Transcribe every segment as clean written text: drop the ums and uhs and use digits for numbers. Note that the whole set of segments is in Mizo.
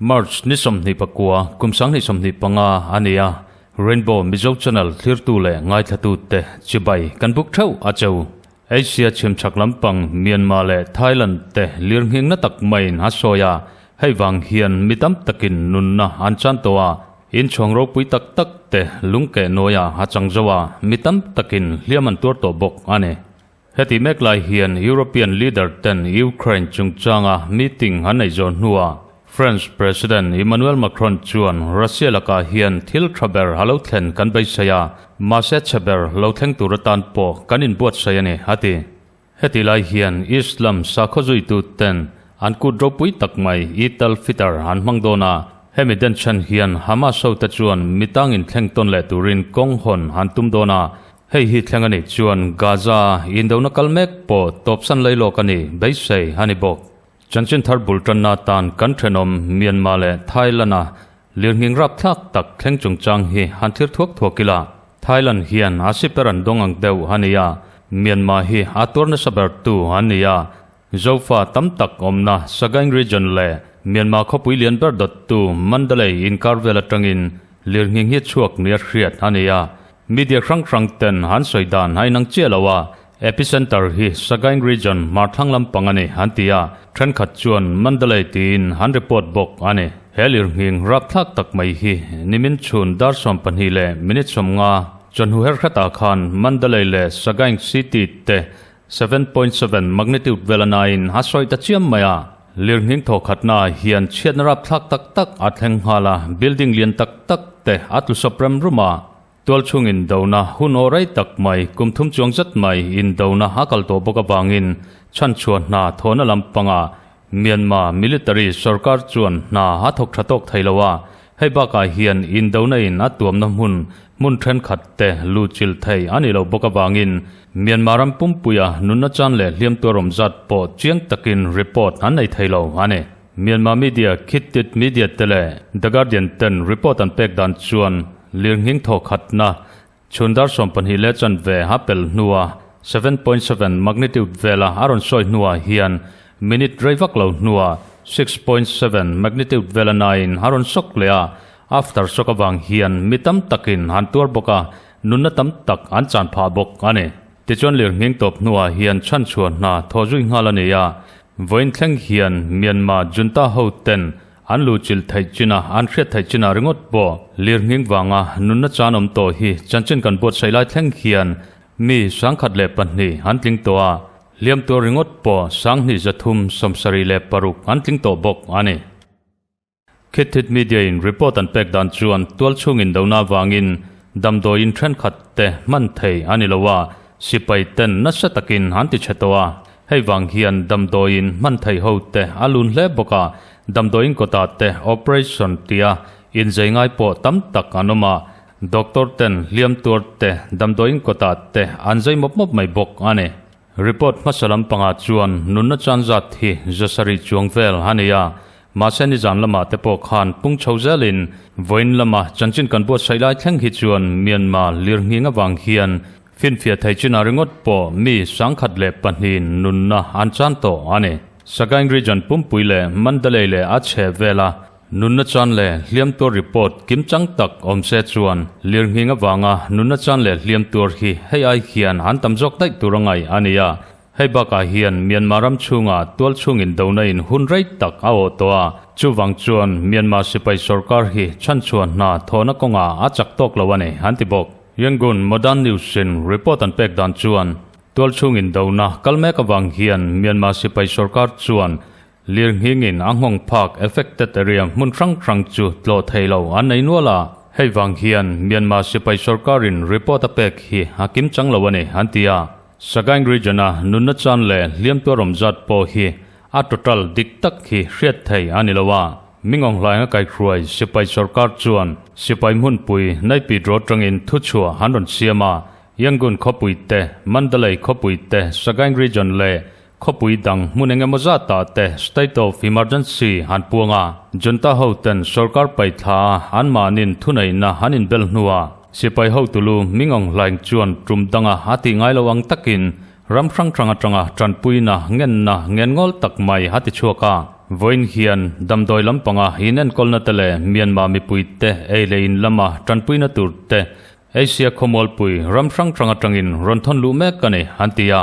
March ni 29, kum 2025 a ni a, Rainbow Mizo Channel thlirtu leh ngaithlatute chibai kan buk theuh a cheu. Asia chhimchhak lampang Myanmar leh Thailand te lirnghingna tak maiin a sawi a, hei vang hian mi tam takin nunna an chan tawh a, inchhawng ropui tak tak te lungkeh nuaia a chang zo a, mi tam takin hliam an tuar tawh bawk a ni. Heti mek lai hian European leader ten Ukraine chungchanga meeting an nei zawh hnuah French President Emmanuel Macron chuan Russia lakah hian thil tha ber a lo thlen kan beisei a, mahse chhe ber lo thleng tur atan pawh kan inbuatsaih a ni, a ti. Heti lai hian Islam sakhaw zuitu ten an kut ropui tak mai Eid al-Fitr an hmang dawn a, hemi den chhan hian Hamas hote chuan mitangin thleng tawn leh turin kawng hawn an tum dawn a, hei hi thleng a nih chuan Gaza indona kal mek pawh tawpsan lei lawk a ni beisei a ni bawk. Chanchin thar bul tanna atan kan thenawm Myanmar leh Thailand-a lirnghing rapthlak tak thleng chungchang hi han thlir thuak thuak ila. Thailand hian a siper an dawng ang deuh a ni a, Myanmar hi a tuar nasa bertu an ni a. Zofa tam tak awmna Sagaing Region leh Myanmar khawpui lian ber dawttu Mandalay inkar vel atangin lirnghing hi chhuak nia hriat a ni a. Media hrang hrang ten an sawi dan a inang chiah lo a, Epicenter hi Sagaing Region hmarthlang lampang a ni an ti a, thenkhat chuan Mandalay tiin an report bawk a ni. He lirnghing rapthlak tak mai hi nimin chhun dar 12 leh minute 50 chawhnu her hretah khan Mandalay leh Sagaing City te 7.7 magnitude vel a naiin a sawi ta chiam mai a. Lirnghing thawkhatna hian chhiatna rapthlak tak tak a thleng nghal a, building lian tak tak te a tlu sawp rem rum a. Tualchhung indona hun aw rei tak mai, kum thum chuang zet mai indona a kal tawh bawk avangin chhanchhuah hna thawhna lampangah Myanmar military sorkar chuan hna a thawk tha tawk thei lo a, hei bakah hian indona in a tuamna hmun hmun thenkhat te luhchilh thei a nih loh bawk avangin Myanmar ram pumpuia nunna chan leh hliam tuar awm zat pawh chiang takin report an nei thei lo a ni. Myanmar media Khit Tit Media te leh The Guardian ten report an pek dan chuan lirnghing thawkhatna chhun dar 12 leh chanve a pel hnua 7.7 magnitude vela a rawn sawi hnuah hian minute rei vak lo hnuah 6.7 magnitude vela naiin a rawn sawk leh a, after shock avang hian mi tam takin an tuar bawk a, nunna tam tak an chan phah bawk a ni. Tichuan lirnghing tawp hnuah hian chhanchhuah hna thaw zui nghal a ni a, vawiin thleng hian Myanmar junta ho ten an luhchilh theih chin a, an hriat theih chinah ringawt pawh lirnghing vanga nunna chan awm tawh hi chanchin kan buatsaih lai thleng hian mi 1002 an tling tawh a, hliam tur ringawt pawh 2376 an tling tawh bawk a ni. Khit Thit Media in report an pek dan chuan tualchhung indona avangin damdawiin thenkhat te hman thei a ni lo a, sipai ten nasa takin an ti chhe tawh a, hei vang hian damdawiin hman thei ho te a lun hle bawk a, damdawiin kawtah te operation tia inzei ngai pawh tam tak an awm a, doctor ten hliam tuar te damdawiin kawtah te an zei mawp mawp mai bawk a ni. Report hmasa lampangah chuan nunna chan zat hi zasarih chuang vel a ni a, mahse nizan lamah te pawh khan pung chho zelin vawiin lama chanchin kan buatsaih lai thleng hi chuan Myanmar lirnghing avang hian finfiah thei chinah ringawt pawh mi 1002 nunna an chan tawh a ni. Sagaing Region pumpui leh Mandalay leh a chheh vela Nunna chan leh hliam tuar report kim chang tak awm se chuan lirnghing avanga nunna chan leh hliam tuar hi hei ai hian an tam zawk daih tur a ngaih a ni a. Hei bakah hian Myanmar ram chhungah tual chhungin dona in hun rei tak a awh tawh a, chuvang chuan Myanmar sipai sorkar hi chhanchhuah hna thawhna kawngah a chak tawk lo a ni an ti bawk. Yangon Modern News in report an pek dan chuan tual chhungin dona kal mek avang hian Myanmar sipai sorkar chuan Lirnghingin a nghawng phak affected area hmun hrang hrang chu tlawh thei lo an nei nual a, hei vang hian Myanmar sipai sorkarin report a pek hi a kim chang lo a ni an ti a. Sagaing region-a nunna chan leh hliam tuar awm zat pawh hi a total dik tak hi hriat thei a ni lo a. Mingawnghlainga kaihruai sipai sorkar chuan sipai hmunpui Naypyidaw atangin thuchhuah an rawn siam a, Yangon khawpui te, Mandalay khawpui te, Sagaing region leh Khawpui dang hmun eng emaw zatah te State of Emergency an puang a, Junta ho ten sorkar paihthla a anmahnin thuneihna an inbel hnuah. Sipai hotulu Min Aung Hlaing chuan tum danga a tih ngai lo ang takin ram hrang hrang atanga tanpuina ngenna ngenngawl tak mai a ti chhuak a. Vawiin hian damdawi lampanga inenkawlna te leh Myanmar mipuite ei leh in lama tanpuina tur te Asia khawmualpui ram hrang hrang atangin rawn thawn luh mek a ni, an ti a.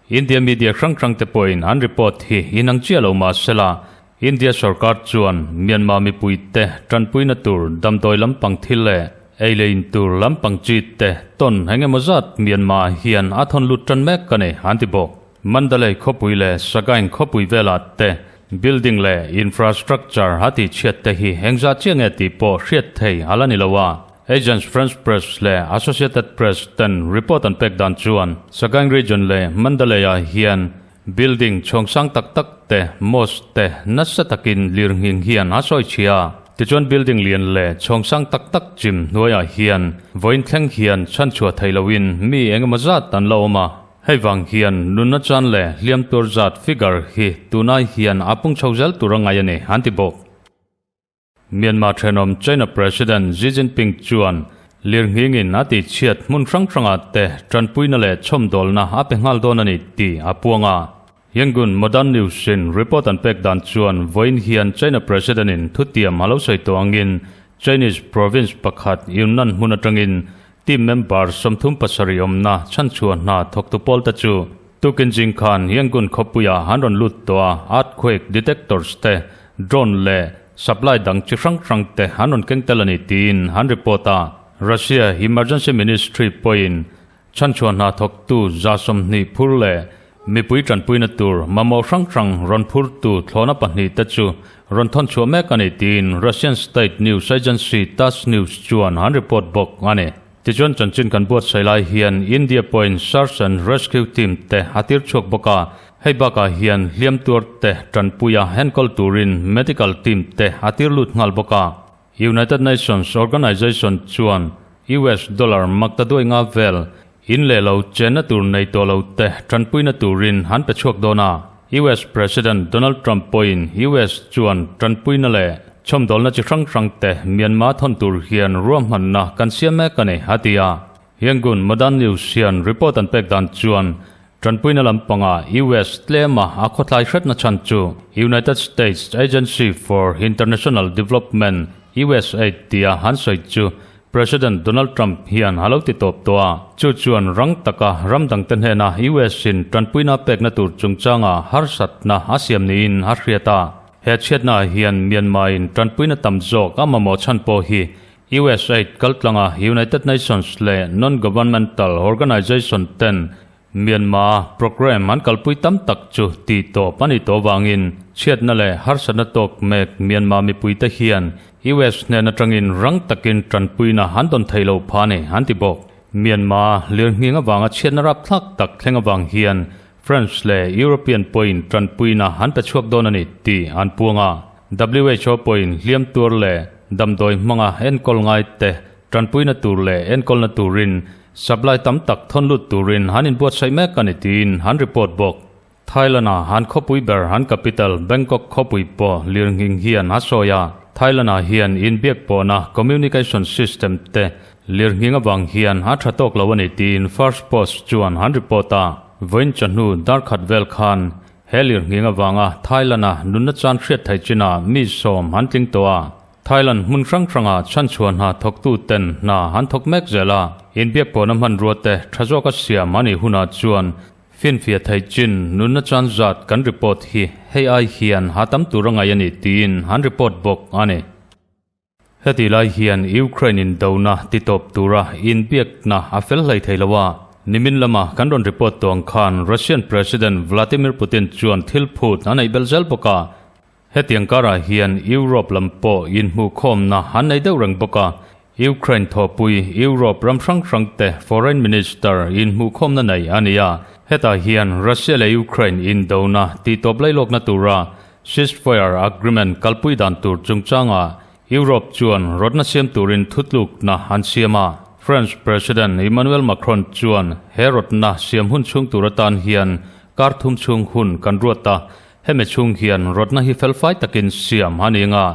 India media hrang hrang te pawhin an report hi inang chiah lo mah sela, India sorkar chuan Myanmar mipuite tanpuina tur damdawi lampang thil leh ei leh in tur lampang chi te tawn eng emaw zat Myanmar hian a thawn lut tan mek a ni, an ti bawk. Mandalay khawpui leh Sagaing khawpui velah te building leh infrastructure a tihchhiat te hi engzah chiah nge tih pawh hriat thei a la ni lo a. Agence France Presse leh Associated Press ten report an pek dan chuan Sagaing Region leh Mandalay-ah hian building chhawng sang tak tak te, mosque te nasa takin lirnghing hian a sawi chhia a. Tichuan building lian leh chhawng sang tak tak chim hnuaiah hian vawiin thleng hian chhanchhuah theih lohin mi engemaw zat an la awm a. Hei vang hian nunna chan leh hliam tur zat figure hi tunai hian a pung chho zel tur a ngai a ni, an ti bawk. Myanmar thenawm China President Xi Jinping chuan lirnghingin a tihchhiat hmun hrang hrangah te tanpuina leh chhawmdawlna a pe nghal dawn a ni tih a puang a. Yangon Modern News-in report an pek dan chuan vawiin hian China President-in thutiam a lo sawi tawh angin Chinese province pakhat Yunnan hmun atangin team member 37 awmna chhanchhuah hna thawktu pawlte chu tukin zing khan Yangon khawpuiah an rawn lut tawh a, earthquake detectors te, drone leh supply dang chi hrang hrang te an rawn keng tel a ni tiin an report a. Russia Emergency Ministry pawhin Chhanchhuah hna thawktu 20 phur leh mipui tanpuina tur mamawh hrang hrang rawn phurtu thlawhna pahnih te chu rawn thawn chhuah mek a ni tiin Russian state news agency Tass News chuan an report bawk a ni. Tichuan chanchin kan buatsaih lai hian India pawhin search and rescue team te a tir chhuak bawk a, hei bakah hian hliam tuar te tanpuia enkawl turin medical team te a tir lut nghal bawk a. United Nations Organization chuan US dollar maktaduai nga vel in leh lo chenna tur nei tawh lo te tanpuina turin an pe chhuak dawn a. US President Donald Trump pawhin US chuan tanpuina leh chhawmdawlna chi hrang hrang te Myanmar thawn tur hian ruahmanna kan siam mek a ni, a ti a. Yangon Modern News hian report an pek dan chuan Tanpuina lampanga US tlema a khawtlai hretna chhan chu United States Agency for International Development, USAID, tia han sawi chu President Donald Trump hian a lo ti tawp tawh a. Chu chuan rang taka ram dangte hnena US-in tanpuina pekna tur chungchanga harsatna a siam niin a hriat a. He chhiatnaah hian Myanmar-in tanpuina tam zawk a mamawh chhan pawh hi USAID kaltlanga United Nations leh non-governmental organization ten Myanmar programme an kalpui tam tak chu tih tawp a ni tawh avangin chhiatna leh harsatna tawk mek Myanmar mipuite hian US hnen atangin rang takin tanpuina an dawn thei lo pha a ni, an ti bawk. Myanmar lirnghing avanga chhiatna rapthlak tak thleng avang hian France leh European pawhin tanpuina an pe chhuak dawn a ni tih an puang a. WHO pawhin hliam tuar leh damdawi hmanga enkawl ngai te Tanpuina tur leh enkawlna turin supply tam tak thawn lut turin han inbuatsaih mek a ni tiin han report bawk. Thailand-a han khawpui ber han capital Bangkok khawpui pawh lirnghing hian a sawi a. Thailand-ah hian inbiak pawhna communication system te lirnghing avang hian a tha tawk lo a ni tiin First Post chuan han report a. Vawiin chawhnu darkhat vel khan he lirnghing avanga Thailand-a nunna chan hriat theih chinah mi 10 an tling tawh a. Thailand hmun hrang hranga chhanchhuah hna thawktu ten hna an thawk mek zel a, inbiak pawhna hmanrua te tha zawka siam a nih hunah chuan finfiah theih chin nunna chan zat kan report hi hei ai hian ha tam tur a ngaih a ni tiin an report bawk a ni. Hetih lai hian Ukraine in dona titawp tura inbiakna a fel hlei thei lo a, nimin lama kan rawn report tawh ang khan Russian President Vladimir Putin chuan thil phut a neih belh zel bawk a, Hetiang karah hian Europe lam pawh inhmuhkhawmna an nei deuh reng bawk a, Ukraine thawhpui Europe ram hrang hrangte Foreign Minister inhmuhkhawmna nei a ni a, hetah hian Russia leh Ukraine indona tihtawp lailawkna tura ceasefire agreement kalpui dan tur chungchangah Europe chuan rawtna siam turin thutlukna an siam a. French President Emmanuel Macron chuan he rawtna siam hun chhung tur atan hian kar thum chhung hun kan ruat a, Hemi chhung hian rawtna hi felfai takin siam a ni nga.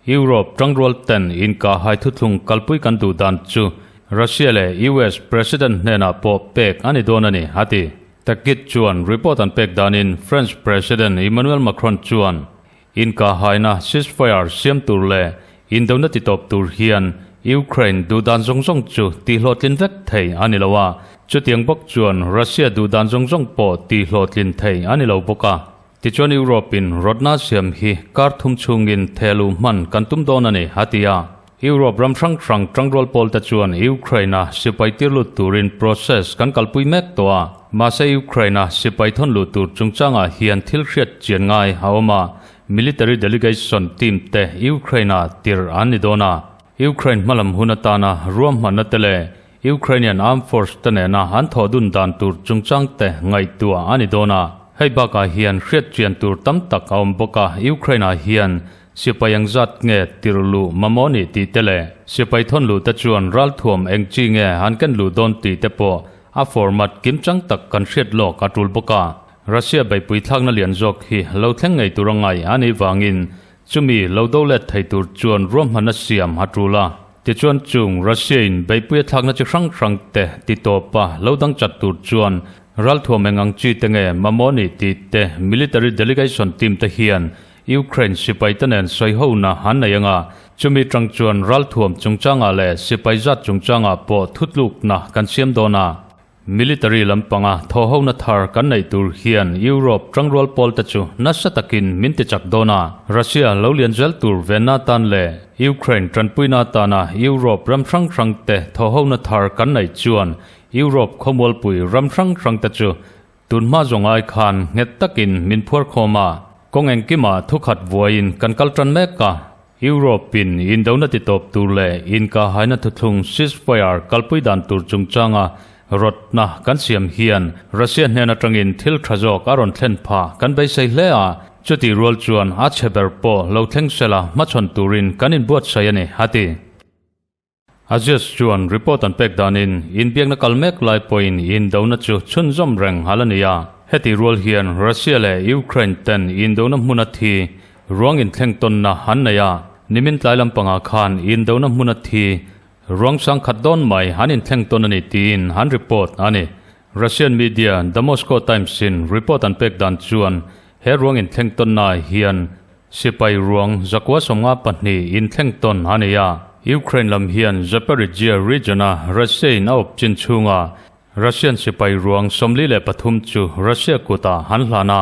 Europe tangrual ten inkah hai thuthlung kalpui kan duh dan chu Russia leh US President hnenah pawh pek a ni dawn a ni, a ti. Takit chuan report an pek danin French President Emmanuel Macron chuan inkahhaina ceasefire siam tur leh indona titawp tur hian Ukraine duhdan zawng zawng chu tihhlawhtlin vek thei a ni lo a, chutiang bawk chuan Russia duhdan zawng zawng pawh tihhlawhtlin thei a ni lo bawk a. Tichuan Europe-in rawtna siam hi kar thum chhungin thehluh hman kan tum dawn a ni, a ti a. Europe ram hrang hrang tangrual pawlte chuan Ukraine-a sipai tir lut turin process kan kalpui mek tawh a. Mahse Ukraine-a sipai thawn luh tur chungchangah hian thil hriat chian ngai a awm a, military delegation team te Ukraine-a tir an ni dawn a. Ukraine hmalam hun atana ruahmanna te leh Ukrainian Armed Force te nena an thawh dun dan tur chungchang te ngaihtuah a ni dawn a. Hei bakah hian hriat chian tur tam tak a awm bawk a, Ukraine-ah hian sipai ang zat nge tirh luh mamawh nih tih te leh sipai thawn luh te chuan ralthuam eng chi nge an ken luh dawn tih te pawh a format kimchang tak kan hriat lawk a tul bawk a. Russia beihpui thlakna lian zawk hi lo thleng ngei tur a ngai a nih vangin Chumi lo do let thei tur chuan ruahmanna siam a tul a. Tichuan chung Russia-in beihpui a thlakna chi hrang hrang te ti tawp a lo dang chat tur chuan ralthuam eng ang chi te nge mamawh nih tih te military delegation team te hian Ukraine sipai te nen sawi hona an nei anga chumi tang chuan ralthuam chungchangah leh sipai zat chungchangah pawh thutlukna kan siam dawn a. Military lampanga thawhhona thar kan neih tur hian Europe tangrual pawlte chu nasa takin min ti chak dawn a. Russia lo lian zel tur venna atan leh Ukraine tanpuina atana Europe ram hrang hrangte thawhhona thar kan neih chuan Europe khawmualpui ram hrang hrangte chu tunhma zawng ai khan nghet takin min phuar khawm a. Kawng engkimah thukhat vuaiin kan kal tan mek a. Europe-in indona titawp tur leh inkahhaina thuthlung ceasefire kalpui dan tur chungchanga rawtna kan siam hian Russia hnen atangin thil tha zawk a rawn thlen phah kan beisei hle a, chutih rual chuan a chhe ber pawh lo thleng sela hmachhawn turin kan inbuatsaih a ni, a ti. Aziz chuan report an pek danin inbiakna kal mek lai pawhin indona chu chhunzawm reng a la ni a. Heti rual hian Russia leh Ukraine ten indona hmuna thi ruang inthleng tawnna an nei a, nimin tlai lampangah khan indona hmuna thi ruang sangkhat dawn mai an inthleng tawn a ni tiin an report a ni. Russian media The Moscow Times-in report an pek dan chuan he ruang inthleng tawnnaah hian Sipai ruang zakua 52 inthleng tawn a ni a. Ukraine lam hian Zaporizhzhia region-a Russia-in a awp chin chhunga Russian sipai ruang 43 chu Russia kutah an hlan a.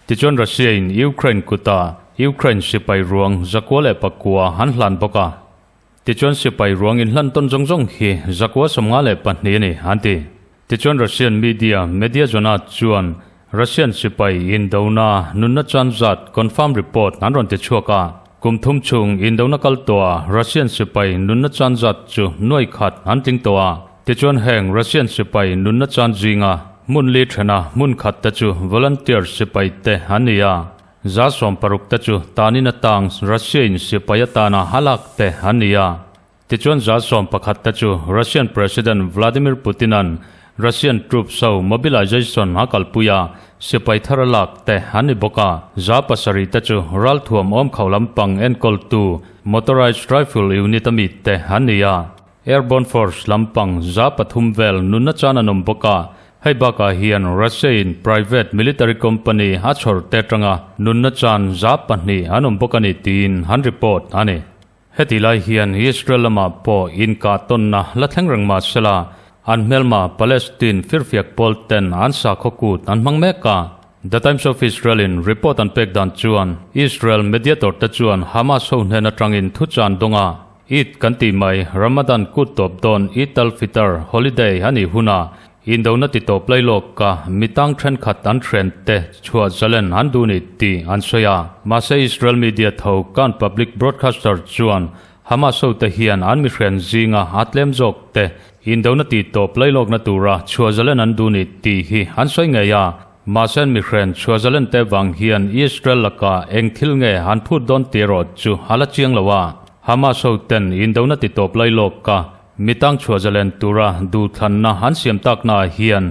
Tichuan Russia-in Ukraine kutah Ukraine sipai ruang 109 an hlan bawk a. Tichuan sipai ruang inhlan tawn zawng zawng hi 152 a ni, an ti. Tichuan Russian media Mediazona chuan Russian sipai indona nunna chan zat confirm report an rawn ti chhuak a. Kum thum chhung indona kal tawha Russian sipai nunna chan zat chu nuai khat an tling tawh a. Tichuan heng Russian sipai nunna chan zinga hmun li thena hmun khat te chu volunteer sipai te an ni a. 60% te chu tanin atang Russia-in sipai atana halak te an ni a. Tichuan 11% te chu Russian President Vladimir Putin-a'n Russian troops ho mobilization a kalpui a, sipai thar a lak te an ni bawk a. 7% te chu ralthuam awmkhauh lampang enkawltu motorized rifle unit a mi te an ni a. Airborne Force lampang 300 vel nunna chan an awm bawk a, hei bakah hian Russia-in private military company a chhawr te atanga nunna chan 200 an awm bawk a ni tiin an report a ni. Heti lai hian Israel lamah pawh inkah tawnna la thleng reng mah sela, an hmelma Palestine firfiak pawl ten an sakhaw kut an hmang mek a. The Times of Israel-in report an pek dan chuan Israel mediator te chuan Hamas ho hnen atangin thuchan dawng a, Eid kan tih mai, Ramadan kut tawp dawn Eid al-Fitr holiday a nih hunah indona ti tawp lai lawk ka mi tang thenkhat an hren te chhuah zalen an duh ni tih an sawi a. Mahse Israel media tho Kan public broadcaster chuan Hamas ho te hian an mi hren zinga a tlem zawk te indona ti tawp lai lawkna tura chhuah zalen an duh ni tih hi an sawi ngei a. Mahse an mi hren chhuah zalen te vang hian Israel lakah eng thil nge an phut dawn tih erawh chu a la chiang lo a. Hamas ho ten indona ti tawp lai lawk ka mi tang chhuah zalen tura duhthlanna an siam taknaah hian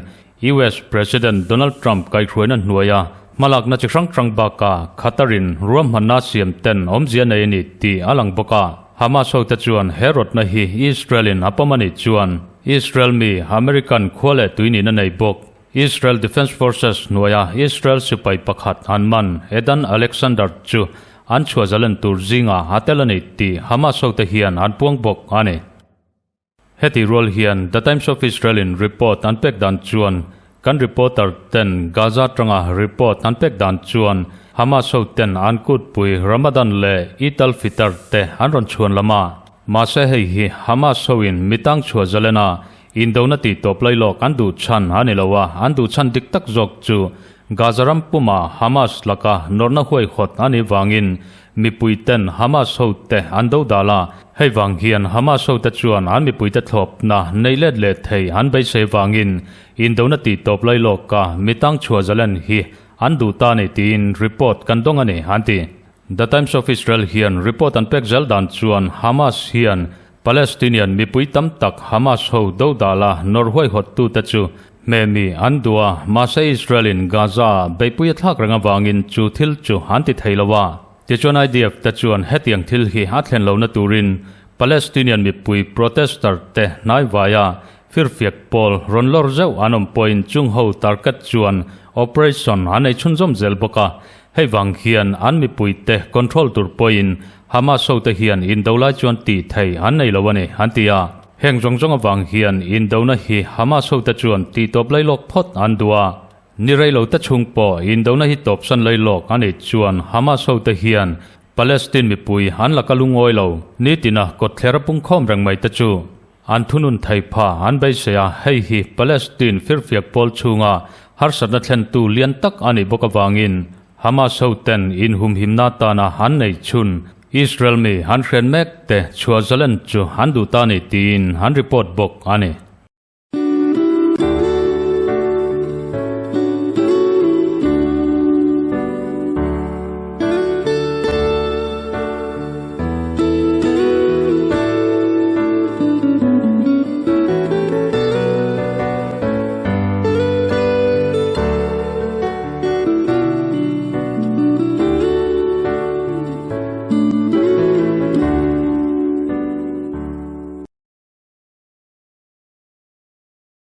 US President Donald Trump kaihhruaina hnuaia hmalakna chi hrang hrang bakah Qatarin ruahmanna siam ten awmzia nei a ni tih a lang bawk a. Hamas hote chuan he rawtna hi Israel in a pawm a nih chuan Israel mi American khua leh tui nihna nei bawk Israel Defense Forces hnuaia Israel sipai pakhat an man Edan Alexander chu an chhuah zalen tur zingah a tel a ni tih Hamas hote hian an puang bawk a ni. Heti rual hian The Times of Israel in report an pek dan chuan kan reporter ten Gaza atanga report an pek dan chuan Hamas ho ten an kutpui Ramadan leh Eid al-Fitr te an rawn chhuan lam a. Mahse hei hi Hamas ho in mitang chhuah zalena indona tih tawp lai lawk an duh chhan a ni lo a, an duh chhan dik tak zawk chu Gaza ram puma Hamas laka nawrhna huaihawt a nih vangin Mipui ten Hamas ho te an do dal a, hei vang hian Hamas ho te chuan an mipui te thlawpna nei let leh thei an beisei vangin indona tih tawp lai lawka mitang chhuah zalen hi an duh ta a ni tiin report kan dawng a ni an ti. The Times of Israel hian report an pek zel dan chuan Hamas hian Palestinian mipui tam tak Hamas ho do dala nawr huaihawttute chu hmehmi an duh a, mahse Israel-in Gaza-ah beihpui a thlak reng avangin chu thil chu an ti thei lo a. Tichuan IDF te chuan hetiang thil hi a thlen lohna turin Palestinian mipui protester te hnaivaia firfiak pawl rawn lawr zeuh an awm pawhin chung ho target chuan operation an ei chhunzawm zel bawk a, Hei vang hian an mipuite control tur pawhin Hamas hote hian indo lai chuan tih thei an nei lo a ni, an ti a. Heng zawng zawng avang hian indona hi Hamas hote chuan tih tawp lai lawk phawt an duh a. Ni rei lo te chhung pawh indona hi tawpsan lai lawk a nih chuan Hamas hote hian Palestine mipui an laka lungawi lo nitina kawtthler a pungkhawm reng mai te chu An thunun thei pha an beisei a, hei hi Palestine firfiak pawl chhunga harsatna thlentu lian tak a nih bawk avangin Hamas hoten inhumhimna atana an nei chhun Israel mi an hren mek te chhuah zalen chu an duh ta a ni tiin an report bawk a ni.